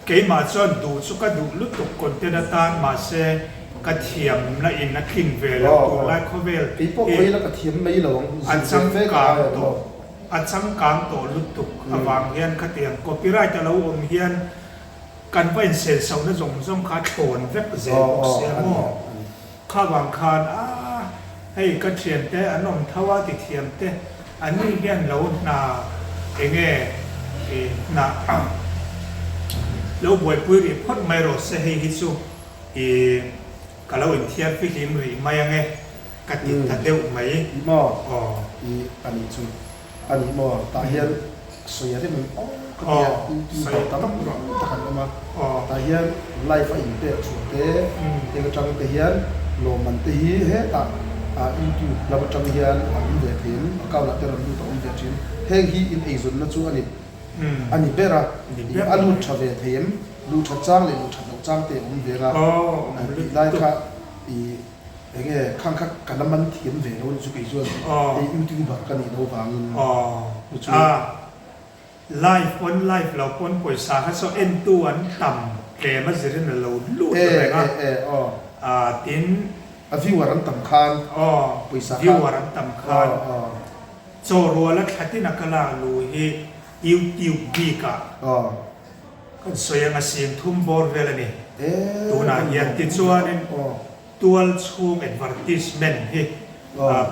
keimah chuan duh chu ka duh lutuk content atan mahse ka thiamna in a tlin ve lo tunlai khawvel hi a changkang tawh. A changkang tawh lutuk avang hian khatiang copyright a lo awm hian kan va insensohna zawng zawng kha a thlawn vek zel bawk sia maw? Kha vang khan a hei ka thiante an awm tho a tithiam te an ni hian lo hna enge i hna lo buaipui rih phawt mai rawh se hei hi chu i ka lo inthiar fihlim rih mai ange. Ka ti ta deuh mai. I maw? I a nih chu. A nih maw? Tah hian sawi a rem ang aw ka ti a, youtuber tam tak an awm a. Tah hian live a inpek chhuah te, heng atang te hian lawmman te hi hetah youtube lam atang hian a awm ve thei ang, account ah te rawn lut a awm ve thin. Heng hi in eizawnna chu a ni a ni ber a, a lut tha ve thei em? Luh that chang leh luh that loh chang te a awm ve a, tih lai kha i. Enge khang kha ka la man thiam ve lo ni chu kei chuan hei youtuber ka nih loh vangin chu chu. Live pawn live lo pawn pawisa kha saw entu an tam tlem a zirin a lo lut reng a tin. A viewer an tam khan pawisa kha. Viewer an tam khan chaw ruala thlatin a ka lak lu hi youtube bik ah. Kan sawi anga singthum bawr vel a ni. Tunah hian tichuanin tual chhung advertisement hi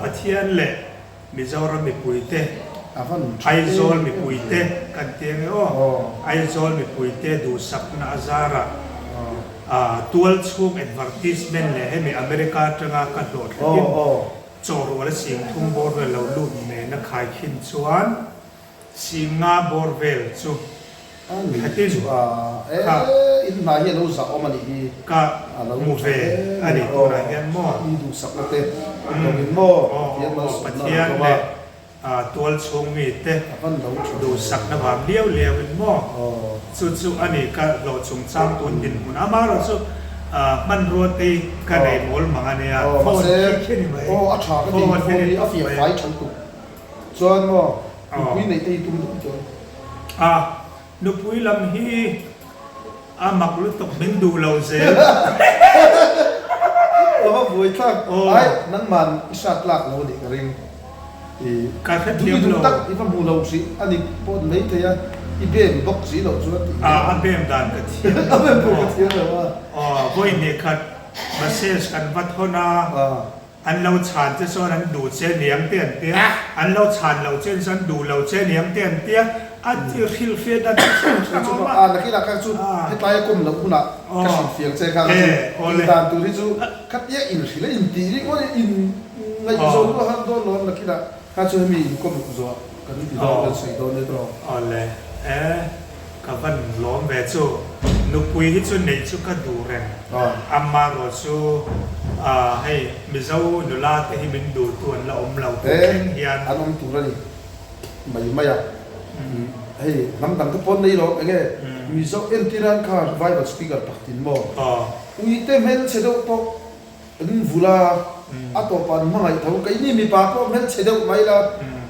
Pathian leh Mizoram mipuite, Aizawl mipuite kan ti ange aw, Aizawl mipuite duhsakna a zarah tual chhung advertisement leh hemi America atanga ka hlawhthlakin chawhrual a singthum bawr vel lo lut nena khaikhin chuan Singa bawr vel chu thlatin kha ka hmu ve a ni tunah hian maw? Aw Pathian leh tual chhung mite duhsakna vang liau liau in maw? Chu chu a ni ka hlawh chungchang tun dinhmun amaherawh chu hmanrua te ka nei mawl mang a nia phone khi khi ni mai phone hi ni tawp mai. Chuan maw, nupui neih te hi tum duh chuan. A, nupui lam hi a mak lutuk min duh lo zel. A va buai thlak. Ai, nangman i hrat lak lo anih ka ring. I Ka hre thiam lo. Duh tak i va hmu lo hrih a ni pawh ni mai thei a, i bem bawk si loh chuan tih A, a bem dan ka thiam lo. A bem pawh ka thiam lo a. Aw, vawi hnih khat message kan va thawn a. An lo chhan che chuan an duh che niang te an tia, an lo chhan loh che chuan duh lo che niang te an tia, a hrilhfiah dan chu hrang hrang a awm a. A nakinah kha chu hetlai a kawm loh hunah ka hrilhfiah che kha kha chu tih dan tur hi chu khatia inhrilh a intih ringawt in ngaihzawn luah han dawn lo a nakinah kha chu hemi inkawm zawh kan ti dawn kan sawi dawn nia tawh. Awle e. Ka van lawm ve chu. Nupui hi chu neih chu ka duh reng. Amaherawh chu hei Mizo nula te hi min duh tu an la awm lo tih thleng hian. An awm tur a ni mai mai a. Hei hnam dang te pawn nei lo enge Mizo entir an kha revival speaker pakhat in maw? Uite hmelchhe deuh pawh. Min vul a, a tawpah an hmangaih tho. Keini mipa pawh hmelchhe deuh mai la,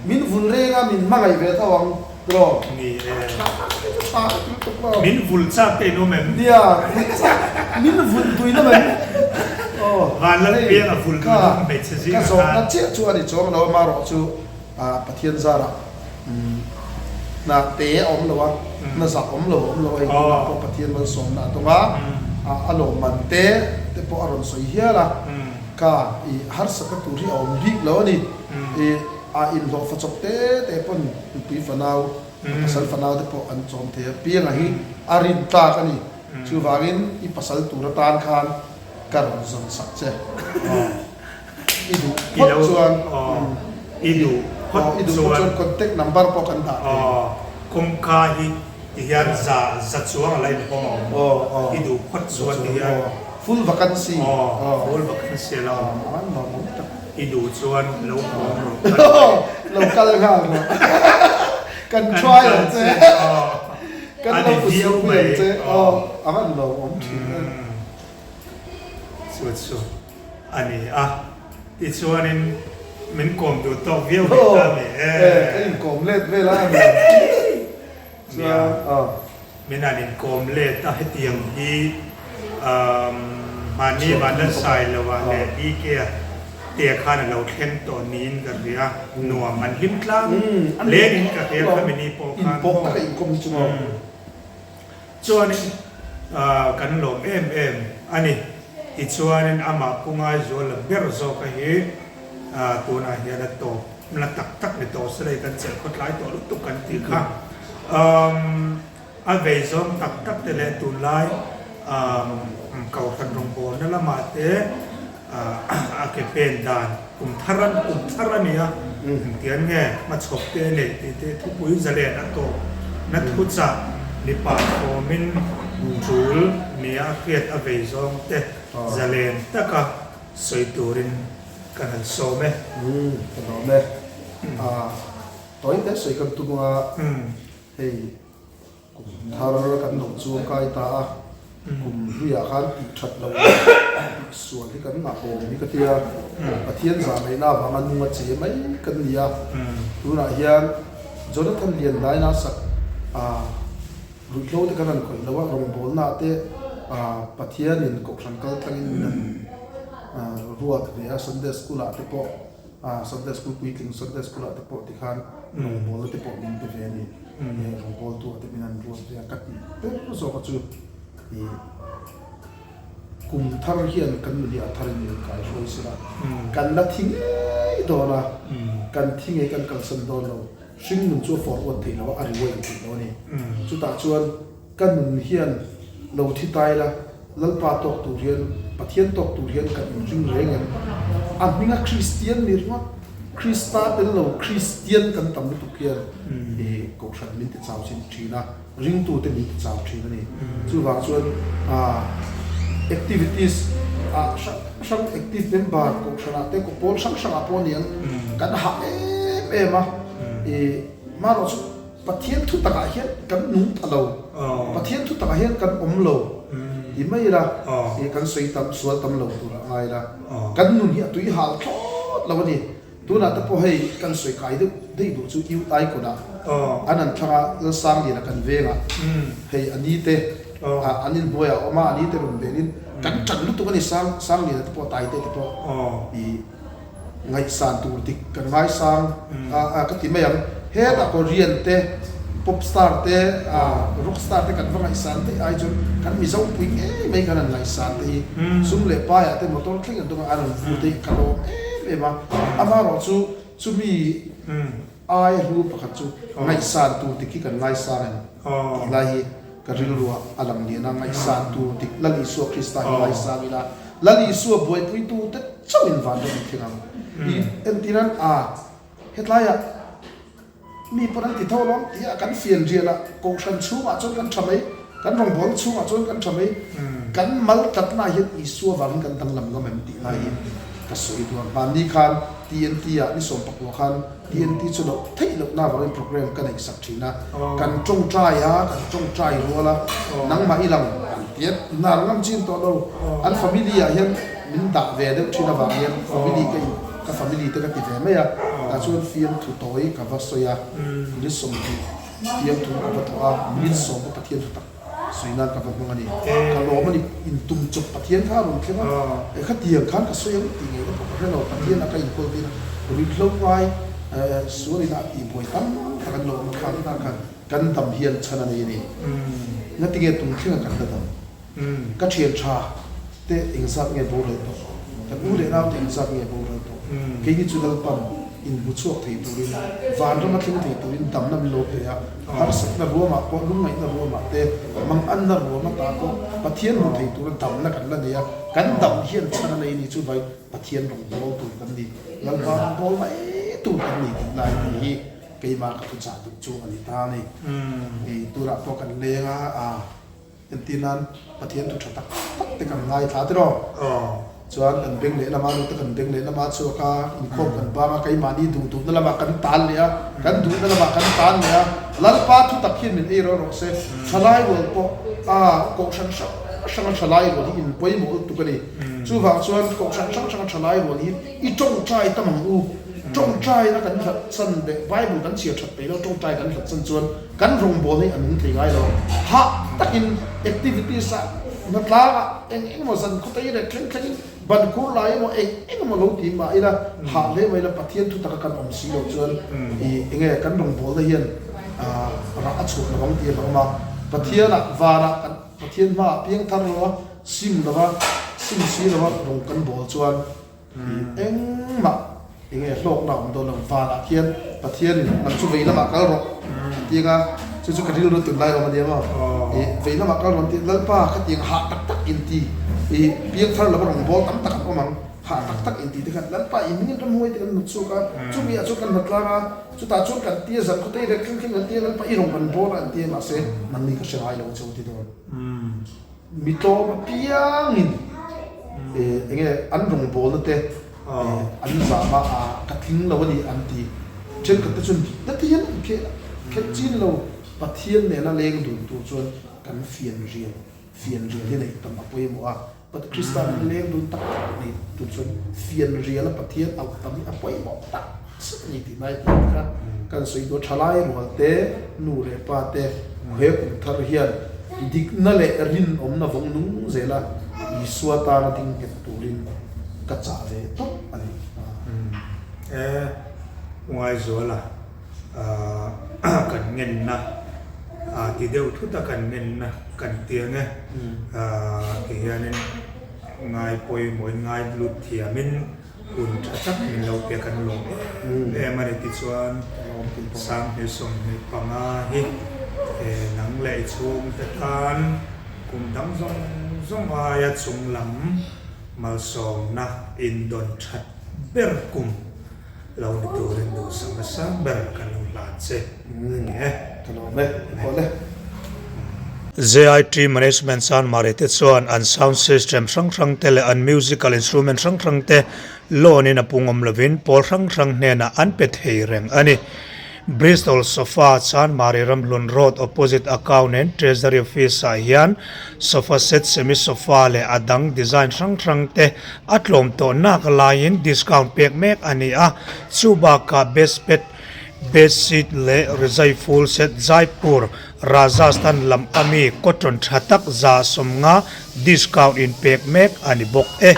min vul reng a, min hmangaih ve tho ang tiraw? Ni e. Tha te chu tha ka ti lutuk lo. Min vul chak te in awm em? Nia, vul chak, min vul duin awm em? Aw. Vanlalpiang a vul duin awm hmeichhe zingah khan. Ka zawhna chiah chu a ni chuang lo, amaherawh chu Pathian zarah hna te a awm lo a, hna zah awm lo a awm lo a, hei tunah pawh Pathian malsawmna a tawng a, a lawmman te te pawh a rawn sawi hial a, ka i harsatna tur hi a awm bik lo a ni, i a inhlawhfa chawp te te pawn nupui fanau, pasal fanau te pawh an chawm thei a, pianga hi a rin tlak a ni, chuvangin i pasal tur atan khan ka rawn zawn sak che. I duh phawt chuan I duh phawt I duh phawt chuan contact number pawh kan dah thei. Kawngka hi ti hian za za chuang a la inhawng a awm. I duh phawt chuan ti hian. Full vacancy. Full vacancy a la awm. An nuam awm tak. I duh chuan lo hawng rawh. Lo kal nghal rawh. Kan try ang che. Kan lo usuk pui ang che. A van lo awm thin e. Chu chu. A ni a, tichuanin min kawm duh tawk viau ve ta mi e. Aw, ka inkawm let vel a ni. Nia, min han inkawm let a, hetiang hi mahni Vanlalsai loah leh BK-a te khan a lo thleng tawh niin ka hria, nuam an hlim tlang hlenin ka hria khami ni pawh khan maw. Chuanin kan lawm em em a ni. Tichuanin amah Pu Ngaizuala ber zawka hi tunah hian a tawp na tak tak ni tawh se lei kan chelh khawtlai tawh lutuk kan tih kha. A vei zawng tak tak te leh tunlai Kohhran rawngbawlna lamah te A ke pen dan kum thar an kum thar a nia, engtiang nge hmachhawp te neih tih te thupui zalen a tawp na thuchah mipa thawmin tul nia a hriat a vei zawng te zalen taka sawi turin kan han sawm e. Umm ka lawm e. A tawi te sawi kan tum anga hei kum thar kan lo chuang kai ta a. Kum hluiah khan tih that loh leh tih sual hi kan ngah awm hi ka tia. Pathian zahmehna avanga nung a che mai kan ni a. Tunah hian Jonathan Liandaina sak ruihhlo te kan han khawih lo a, rawngbawlna te Pathianin kohhran kal tlangin min han ruat ve a, Sunday School ah te pawh Sunday School puitling Sunday School ah te pawh tikhan rawngbawlna te pawh min pe ve a ni. Rawngbawltu ah te min han ruat ve a, ka tih ber zawk a chu ih kum thar hian kan nuni a tharin min kaihruai sila, kan la thi ngei dawn a, kan thi ngei kan kalsan dawn lo. Hringnun chu a forward theih lo a, a rewind theih lo a ni. Chutah chuan ka nun hian lo thi tai la, Lalpa tawk tur hian, Pathian tawk tur hian kan inring reng em? A hminga Kristian ni ringawt, Krista tel lo Kristian kan tam lutuk hian i Kohhran min ti chau chin thin a, ringtute min ti chau thin a ni. Chuvang chuan activities ah hrang hrang active member Kohhranah te pawl hrang hrangah pawh aniang kan hah em em a, i hmanraw chu Pathian thu takah hian kan nung ta lo, Pathian thu takah hian kan awm lo ti mai ila, i kan sawi tam sual tam lo tur a ngai ila, kan nun hi a tui hal thlawt lo a ni. Tunah te pawh hei kan sawi kai deuh daih duh chu Youth Icon ah an an thlang a, Lalsangliana kan veng ah hei a ni te an inhnuai ah a awm a, a ni te rawn velin kan ṭan lutuk a ni Sangliana te pawh Taite te pawh i ngaihsan tur dik kan ngaisang a ka ti mai ang. Hetah Korean te, pop star te, rock star te kan va ngaihsan daih ai chuan kan Mizo pui ngei mai khan an ngaihsan te hi sum leh paiah te motor thleng an tum a, an rawn vur te hi ka lawm em em a. Amaherawh chu chumi aia hlu pakhat chu ngaihsan tur dik hi kan ngaisang em tih lai hi ka rilruah a lang lian a, ngaihsan tur dik Lal Isua Krista hi ngaisang ila, Lal Isua buaipuitute chauhin vanram an thleng ang. I entir an a. Hetlaiah mi pawn an ti tho alawm tih a kan fian rial a, kohhran chhungah chuan kan tha mai, kan rawngbawlna chhungah chuan kan tha mai, kan mal tlatnaah hian Isua vangin kan danglam ngam em tih lai hi ka sawi duh a. Hmanni khan TNT ah ni 19 khan TNT chu loh theih lohna avangin program ka neih sak thin a, kan tawngtai a, kan tawngtai rual a, nangmah i lang an ti a, hnar ngam chin tawh lo, an family ah hian min dah ve deuh thin avang hian family ka in Ka family te ka ti ve mai a, tah chuan fiamthu tawi ka va sawi a, minute 20 fiamthu ka va thawh a, minute sawm ka Pathian thu tak sawi nan ka va hmang a ni. Ka lawm a ni, intum chawp Pathian kha a rawn thleng a, e khatiang khan ka sawi ang tih ngei na pawh ka hre lo, Pathian a ka inkawl tir a, ruihhlo ngai sual ina a tihbuai tam tak an lo awm a, kha hunah khan kan dam hian chhan a nei a ni. Ngatinge tum thlenga kan la dam? Ka thian tha te engzat nge boral tawh? Kan u leh nau te engzat nge boral tawh? Keini chu Lalpan inhmu chhuak thei turin, vanram a thleng thei turin damna min lo pe a, harsatna ruamah pawh, lungngaihna ruamah te, manganna ruam ata pawh Pathian hmu thei tura damna kan la nei a, kan dam hian chhan a nei ni chu vai Pathian rawn bawl tur kan ni, Lalpa rawn bawl mai tur kan ni tih lai tih hi keimah ka thuchah duh chu a ni ta a ni. Turah pawh kan leng a. Entir nan Pathian thu tha tak tak te kan ngaithla tiraw? Chuan kan beng leh lama lut a, kan beng leh lama chhuak a, inkhawm kan bang a, keimahni duh duhna lamah kan tan leh a, kan duhna lamah kan tan leh a, Lalpa thu tak hian min ei rawh rawh se. Thalai rual pawh a kohhran hrang hranga thalai rual hi inpawimawh lutuk a ni. Chuvang chuan kohhran hrang hranga thalai rual hi i tawngtai tam ang u. Tawngtaina kan hlat chan leh Bible kan chhiar that peih lo tawngtai kan hlat chan chuan Kan rawngbâwl hi a nung thei ngai lo. Hah takin activities ah hnatlang ah eng eng emaw zan khawtei rek thleng thlengin ban khur lai emaw eng eng emaw lo ti mah ila hah hle mai ila Pathian thu taka kan awm si lo chuan ih enge kan rawngbâwlna hian rah a chhuah lo ang tih a hlauhawm a. Pathian ah vanah kan Pathian hmaah piang thar lo a sim lo a sim si lo a rawng kan bâwl chuan Engmah enge hlawkna a awm dawn lo, vanah khian Pathianin nang chu vei lamah kal rawh a ti anga, chu chu ka rilru tunlai awm a nia maw? Ih vei lamah kal rawh an ti, Lalpa khatiang hah tak tak inti, ih piangthar lova rawngbâwl tam tak an awm ang, hah tak tak inti te khan Lalpa i hmingin ramhuai te kan hnawt chhuak a, chumi ah chuan kan hnawt tlang a, chutah chuan kan tia zan khawtei rek thleng thleng kan tia Lalpa i rawn kan bâwl a an ti a, mahse nangni ka hre ngai lo che u ti dawn. Mi tlawm apiangin enge an rawngbawlna te an zam a, ka tling lo a ni an ti. Thenkhat te chuan dikna te hian an khelh a, khelh chin lo. Pathian nena leng dun tur chuan kan fian rial. Fianrial hi neih tam a pawimawh a, Pat Krista min leng dun tak tak nei tur chuan fianriala Pathian auh tam hi a pawimawh tak zet a ni tih lai tih kha kan sawi duh a. Thalai rual te, nu leh pa te he kum thar hian dikna leh rinawmna vawng nung zela Isua tana ding nghet turin ka chah ve tawp a ni. E, Ngaihzuala. Kan ngenna ti deuh thut a kan ngenna kan ti ang e ti hianin ngai pawimawhin ngai lut thiamin hun tha tak min lo pe kan lawm em em a ni tichuan 2025 hi nang leh i chhungte tan kum dang zawng zawng aia chunglam malsawmna indawn that ber kum Lo ni turin duhsakna sang ber kan lo hlan che a ni e. Ka lawm e, haw le. JIT Management Chanmari te chuan an sound system hrang hrang te leh an musical instrument hrang hrang te loan in a pungawm lovin pawl hrang hrang hnenah an pe thei reng a ni. Bristol Sofa Chanmari Ramhlun Road opposite Account and Treasury Office ah hian sofa set, semi sofa leh a dang design hrang hrang te a tlawm tawh nak laiin discount pek mek a ni a, chu bakah bedspet, bedsheet leh rizai full set Jaipur, Rajasthan lam ami cotton tha tak 150 discount in pek mek a ni bawk e.